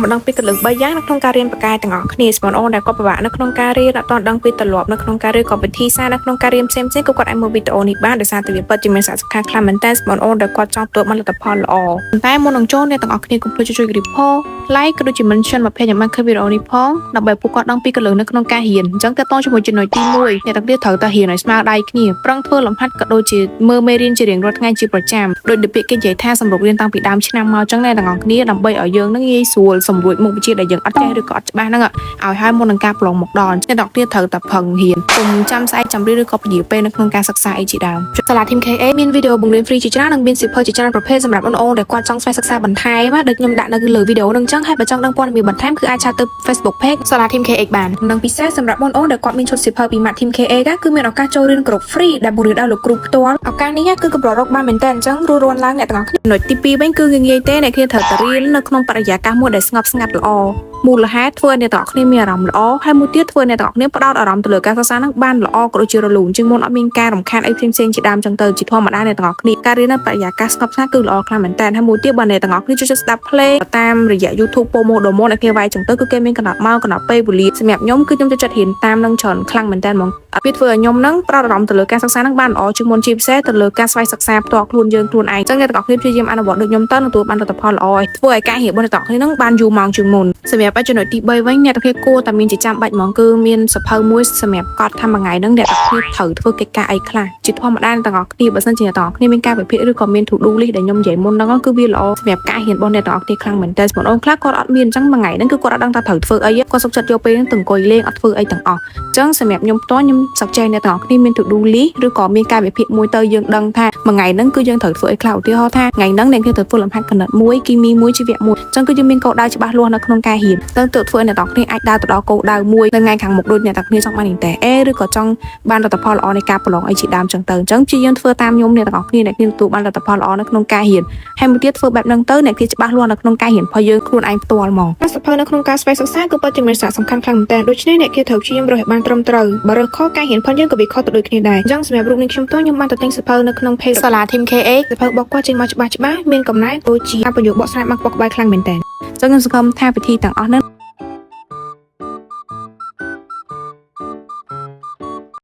មកដឹងពីគន្លឹះ3យ៉ាងនៅក្នុងការរៀនពូកែទាំងអស់គ្នាបងប្អូនដែលគាត់ពិបាកនៅក្នុងការរៀនអត់ទាន់ដឹងពីទម្លាប់នៅក្នុងការរៀនក៏វិធីសាស្ត្រនៅក្នុងការរៀនផ្សេងៗក៏គាត់អាចមើលវីដេអូនេះបានដោយសារតែវាពិតជាមានសារៈសំខាន់ខ្លាំងមែនតើបងប្អូនដែលគាត់ចង់ទទួលបានលទ្ធផលល្អប៉ុន្តែមុននឹងចូលអ្នកទាំងអស់គ្នាកុំភ្លេចជួយ report like ក៏ដូចជា mention មកភេទយ៉ាងបានឃើញវីដេអូនេះផងដើម្បីពួកគាត់ដឹងពីគន្លឹះនៅក្នុងការរៀនអញ្ចឹងតើតជាមួយចំណុចទី1អ្នកទាំងគ្នាត្រូវតែរៀនឲ្យស្មើដៃគ្នាប្រឹងធ្វើលំហាត់ក៏ដូចជាមើលមេរៀនជារៀងរាល់ថ្ងៃជាប្រចាំដោយដែលពាក្យគេនិយាយថាសម្រុករៀនតាំងពីដើមឆ្នាំមកអញ្ចឹងអ្នកទាំងអស់គ្នាដើម្បីឲ្យយើងនឹងងាយស្រួលសម្រួចមុខវិជ្ជាដែលយើងអត់ចេះឬក៏អត់ច្បាស់ហ្នឹងឲ្យហើយមុននឹងការប្រឡងមកដល់អ្នកទាំងអស់គ្នាត្រូវតែប្រឹងរៀនកុំចាំស្អែកចាំរៀនឬក៏ពន្យាពេលនៅក្នុងការសិក្សាអីជាដើមសាលា Team KA មានវីដេអូបង្រៀន free ជាច្រើននិងមានសៀវភៅជាច្រើនប្រភេទសម្រាប់បងប្អូនដែលគាត់ចង់ស្វែងសិក្សាបន្ថែមដូចខ្ញុំដាក់នៅលើវីដេអូហ្នឹងអញ្ចឹងហើយបើចង់ដឹងព័ត៌មានបន្ថែមគឺអាច chat ទៅ Facebook Page សាលា Team KX បាននិងពិសេសសម្រាប់បងប្អូនដែលគាត់មានឈុតសៀវភៅពី Mat Team KA គឺមានឱកាសចូលរៀនគ្រប់ free ដែលបង្រៀនដោយលោកគ្រូផ្ទាល់ឱកាសនេះគឺកម្ររកបានមែនតើអញ្ចឹងរួសរាន់ឡើងអ្នកទាំងអស់គ្នាចំណុចទី2វិញគឺងាយៗទេអ្នកគ្នាត្រូវតែរៀននៅក្នុងបរិយាកាសមួយដែលស្ងប់ស្ងាត់ល្អមូលហេតុធ្វើឲ្យអ្នកទាំងអស់គ្នាមានអារម្មណ៍ល្អហើយមួយទៀតធ្វើឲ្យអ្នកទាំងអស់គ្នាផ្ដោតអារម្មណ៍ទៅលើការសិក្សាហ្នឹងបានល្អក៏ដូចជារលូនជាងមុនអត់មានការរំខានអីផ្សេងៗជាដើមចឹងទៅជាធម្មតាអ្នកទាំងអស់គ្នាការរៀននៅបរិយាកាសស្ងប់ស្ងាត់គឺល្អខ្លាំងមែនតើហើយមួយទៀតបើអ្នកទាំងអស់គ្នាចូលចិត្តស្ដាប់ភ្លេងតាមរយៈ YouTube Pomodoro អ្នកគេវាយចឹងទៅគឺគេមានកំណត់ម៉ោងកំណត់ពេលវេលាសម្រាប់ខ្ញុំគឺខ្ញុំចូលចិត្តរៀនតាមនឹងច្រើនខ្លាំងមែនតើហ្មងវាធ្វើឲ្យខ្ញុំហ្នឹងផ្ដោតអារម្មណ៍ទៅលើការសិក្សាហ្នឹងបានល្អជាងមុនជាពិសេសទៅលើការស្វែងសិក្សាផ្ទាល់ខ្លួនយើងខ្លួនឯងចឹងអ្នកទាំងអស់គ្នាព្យាយាមអនុវត្តដូចខ្ញុំទៅនឹងទទួលបានលទ្ធផលល្អធ្វើឲ្យការរៀនរបស់អ្នកទាំងអស់គ្នាហ្នឹងបានយូរម៉ោងជាងមុនសម្រាប់ចំណុចទី3វិញអ្នកទាំងគ្នាគួរតែមានជាចាំបាច់ហ្មងគឺមានសៀវភៅមួយសម្រាប់កត់ថាមួយថ្ងៃហ្នឹងអ្នកទាំងគ្នាត្រូវធ្វើកិច្ចការអីខ្លះជាធម្មតាអ្នកទាំងអស់គ្នាបើសិនជាអ្នកទាំងអស់គ្នាមានការវិភាគឬក៏មាន to do list ដែលខ្ញុំនិយាយមុនហ្នឹងគឺវាល្អសម្រាប់ការរៀនរបស់អ្នកទាំងអស់គ្នាខ្លាំងមែនតើបងប្អូនខ្លះគាត់អត់មានអញ្ចឹងមួយថ្ងៃហ្នឹងគឺគាត់អត់ដឹងថាត្រូវធ្វើអីគាត់សុខចិត្តយកពេលហ្នឹងទៅអង្គុយលេងអត់ធ្វើអីទាំងអស់អញ្ចឹងសម្រាប់ខ្ញុំផ្ទាល់ខ្ញុំសុខใจអ្នកទាំងអស់គ្នាមាន to do list ឬក៏មានការវិភាគមួយទៅយើងដឹងថាមួយថ្ងៃហ្នឹងគឺយើងត្រូវធ្វើអីខ្លះឧទាហរណ៍ថាថ្ងៃហ្នឹងអ្នកគ្នាត្រូវធ្វើលំហាត់គណិតមួយគីមីមួយជីវៈមួយអញ្ចឹងគឺយើងមានគោលដៅច្បាស់លាស់នៅក្នុងការរៀនទៅទើបធ្វើឲ្យអ្នកទាំងអស់គ្នាអាចដើរទៅដល់គោលដៅមួយនៅថ្ងៃខាងមុខដូចអ្នកទាំងគ្នាចង់បានតែអេឬក៏ចង់បានលទ្ធផលល្អនៃការប្រឡងអីជាដើមចឹងទៅអញ្ចឹងព្យាយាមធ្វើតាមខ្ញុំអ្នកទាំងអស់គ្នាអ្នកគ្នាទទួលបានលទ្ធផលល្អនៅក្នុងការរៀនហើយមួយទៀតធ្វើបែបហ្នឹងទៅអ្នកគ្នាច្បាស់លាស់នៅក្នុងការរៀនរបស់យើងខ្លួនឯងផ្ទាល់ហ្មងសៀវភៅនៅក្នុងការស្វែងសិក្សាគឺពិតជាមានសារៈសំខាន់ខ្លាំងមែនទែនដូច្នេះអ្នកគេត្រូវព្យាយាមរើសឲ្យបានត្រឹមត្រូវបើរើសខុសការរៀនផងយើងក៏វាខុសទៅដូចគ្នាដែរអញ្ចឹងសម្រាប់រូបនេះខ្ញុំផ្ទាល់ខ្ញុំបានទៅទិញសៀវភៅនៅក្នុង page សាលា Team KA សៀវភៅរបស់គាត់ចេញមកច្បាស់ច្បាស់មានកំណែដូចជាការបញ្យល់បកស្រាយមកក្បោះក្បាយខ្លាំងមែនទែនចឹងខ្ញុំសង្ឃឹមថាវិធីទាំងអស់ហ្នឹង